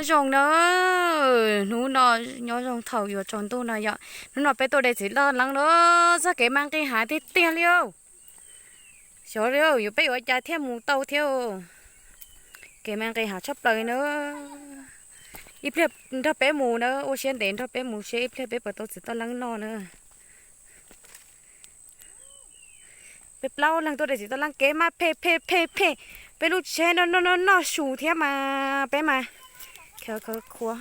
Zoo na, hnub no nyob zoo thaum yuav tsaus ntuj no yom. Hnub no peb tuaj de txiv toj leeb na, txoj kev mas nqis hav tiag tiag li. Xyov li yuav peb yuav ua cas thiaj mus tau thiab. Kev mas nqis hav tshaj plaws na. Ib pliag nrog peb mus na, ua siab ntev nrog peb mus seb ib pliag peb puas tau txiv toj leeb noj na. Peb plaub leeg tuaj de txiv toj leeb kev mas phem phem phem phem. Peb lub tsheb no noj su thiab mas peb mas khav khav khuav.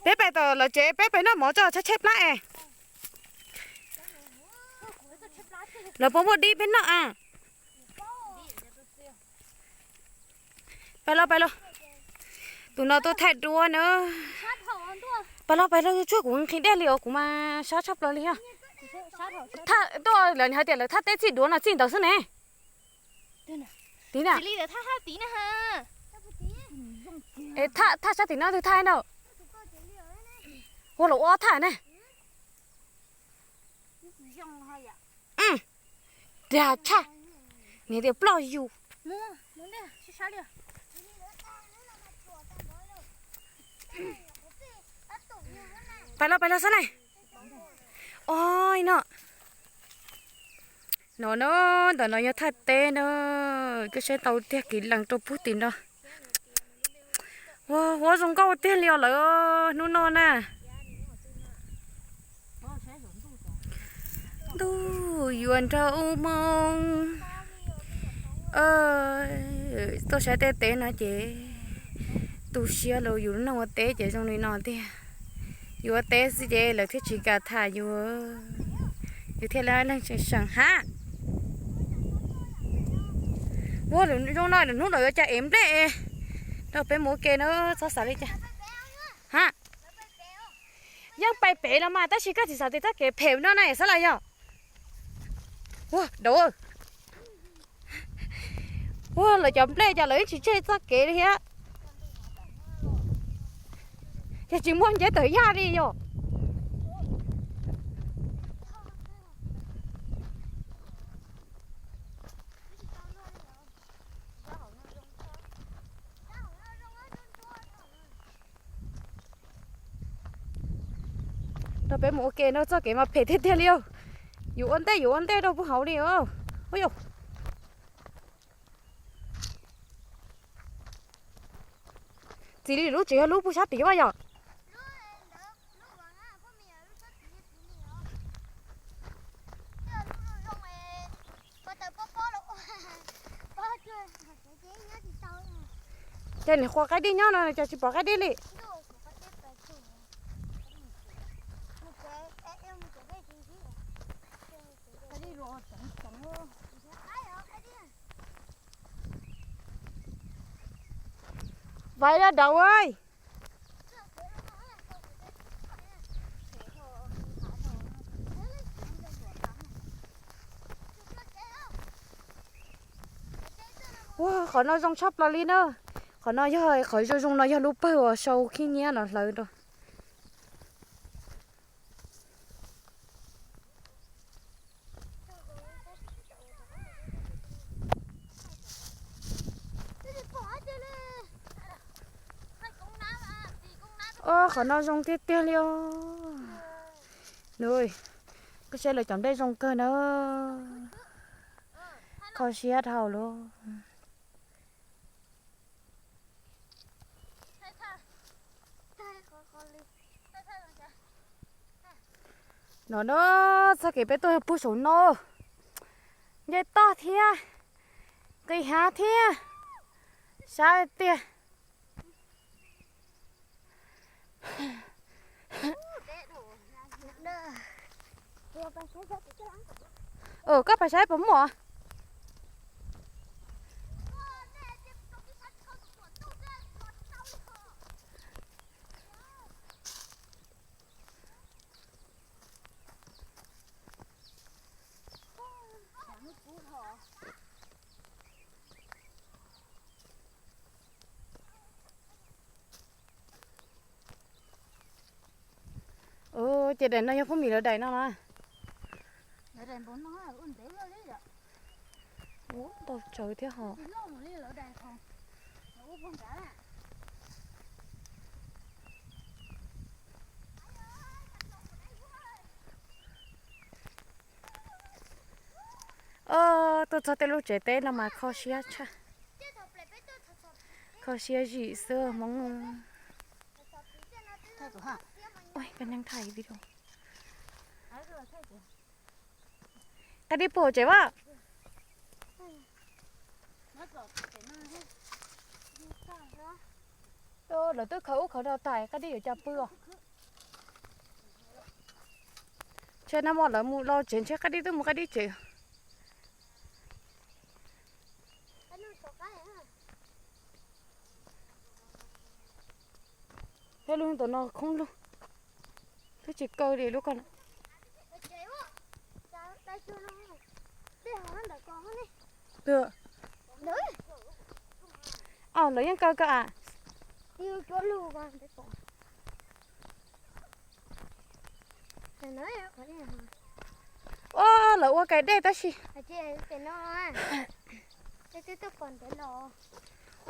Peb pais tom lawv tsev, peb pais noj mov tso tshaib tshaib plab es. Lawv puas muaj dib peb noj a? Pais los pais los. Tus no tuaj thaij duab na. Pais los pais los, tsuag kuv nqhis dej li os, kuv mas sab tshaj plaws li os. Tuaj lawv hais tias lawv thaj teb txij duav no txij ntawd xwb ne. Tim na. Thaj sab tim no twg thaj na. Ua los ua thaj ne. Dag tshaj. Niam tias ploj yus. Pais los pais los xwb ne. Oi no. No no, ntawm no yog thaj teb na. Koj saib tau tiag kiv lees rau pug tim no. Ua huab zoo nkauj tiag li os lawm hnub no na. Ntuj yuav nrog u moo. Tuaj saib tej teb no ces tu siab los yus lub neej ua teb ces zoo li no tiag. Yus ua teb xwb ces lawv thiaj tsis kam tham yus, yus thiaj li leej seem seem hab. Ua lwm zoo no lwm hnub lawm yuav cas ev nplej rau peb mus ua ke na, txhob xav li cas. Ha, yeej pais pem los mas tab sis koj tsis xav tias txoj kev phem no na xab las yog. Ua dau, ua lawv cov nplej cas lawv yeej tsis tseg txoj kev li thiab. Ces tsis muaj nceb tawm yaj li yom. Rau peb mus ua ke no, txoj kev mas phem tiag tiag li. Yus ua ntej yus ua ntej rau puag hauv li. Txiv li lub tsev yog lub puag sab tid mas yom. Ces nws quas qaib dib nyob no cas tsis pom qaib dib li. Vais la dau. Ua qhov no zoo tshaj plaws li na. Qhov no yog qhov zoo zoo no yog lub pawg uas sau khib nyiab los hlawv rau. Qhov no zoo tiag tiag li os. Koj saib lawv cov nplej zoo kawg na. Kho siab dhau lawm. No no, txoj kev peb tuaj puag saum no, nce toj thiab, nqis hav thiab, sab tiag. Koj pais saib puas muaj. Ces daim no yog phooj ywg lawv daim no na. Ntau tsawv thiab hos. Tuaj txog tej lub tsev teb no mas kho siab tshaj. Kho siab zim xwb Hmoob. Ua koj neeg thaij video. Qab dib puag tsev vaj. Lawv twb khaws ub khaws no tag, qab dib yuav cas pw os. Ntshe nag hmo lawv mus los tsev ntshe qab dib twb mus qab dib tsev. Thiab lub ntawm no khoob lug, twb tsis kaw li lub ko. Os, lawv yeej kaw kaw as. Ua lawv ua kais dej tab sis.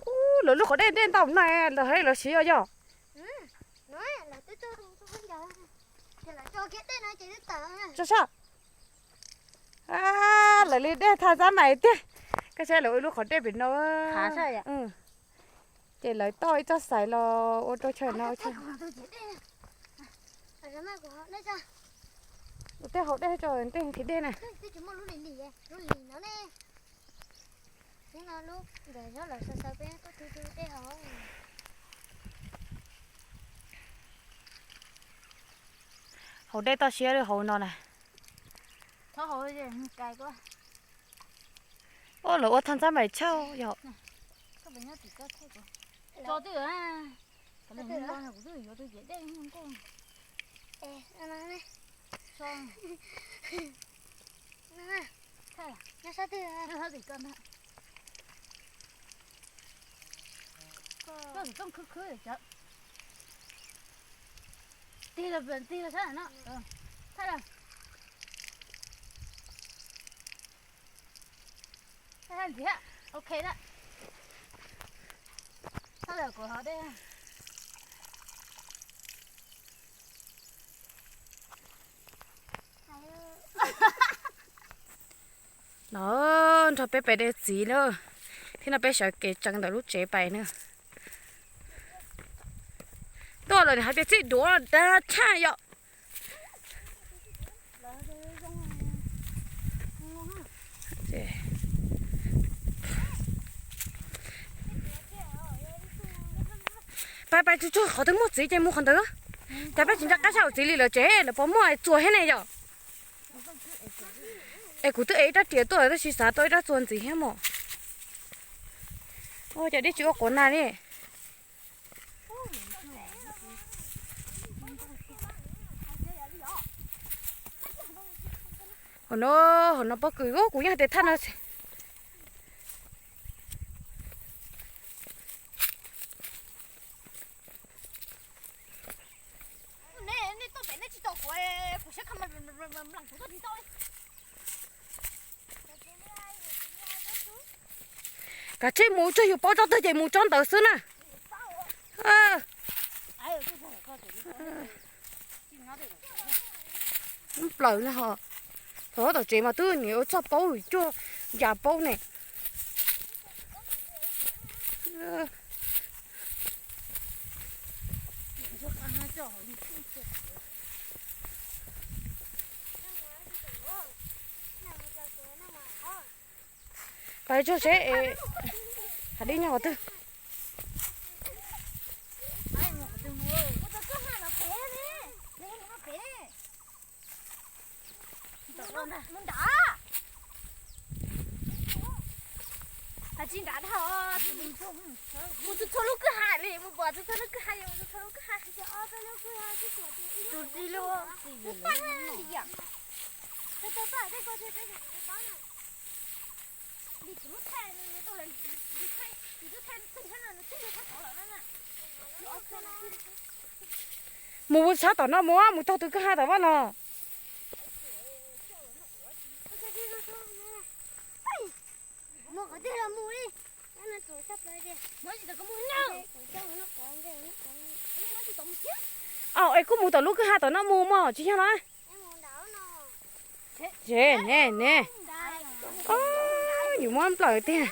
Ub, lawv lub qhov dej dej ntau no lawv hais lawv siv os yog. Tso sab. Lawv li dej thaj xab mais tiag. Koj saib lawv ua lub qhov dej pem no. Ces lawv toj ib txoj xais los ua rau chaw no chaw. Ua tej haus dej tso tej nqhis dej na. Haus dej toj siab li haus no na. Ua lawv ua thaj xab mais tshaj yog. Tig los tig los sab no. Thaij los. Thaij ntxiv. Ok na. Thaij los kuv hov dej. No nrog peb pais de txiv na, thiab no peb sawv kev tsees ntawm lub tsev pais na. Tuaj lawm hais tias txij duav dag tshaj yom. Pais pais tsuag tsuag qhov twg muaj txiv ces mus qhov ntawd. Cas peb tsis nco qab sab hauv txiv li lawm tsev lawv puas muaj txuas thiab ne yom. Es kuv twb ev ib rab riam tuaj tab sis xav tau ib rab txuas ntxiv thiab mos. Ua cas dib tsis ua quav na li. Hauv no, hauv no pob kws kuv yeej hais tias thaj no. Kav tsij mus tsuag yus paub tsob twg ces mus tsob ntawd xwb na. Plaws na ho. Thaum tom tsev mas twb niam ua txoj paub cuaj yam paub ne. Pais tsuag seb, hav dib nyob qhov twg. Tsis nrad dhau, mus txhua txhua lub kwj ha li, mus pom txhua txhua lub kwj ha li, mus txhua txhua lub kwj ha. Tus txiv lub, mus sab tom no mus, mus taug tus kwj ha tom vaj no. Au, es kuj mus tom lub kwj ha tom no mus mog, tsis yog los? Tsev ne ne. Yus muab nplawm tiag.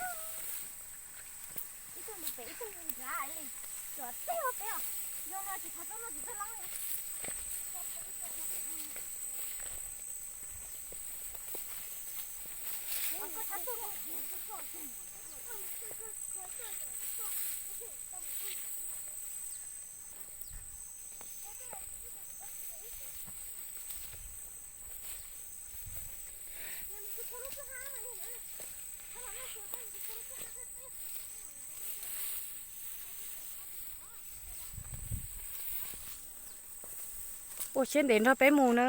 Ua siab ntev nrog peb mus na.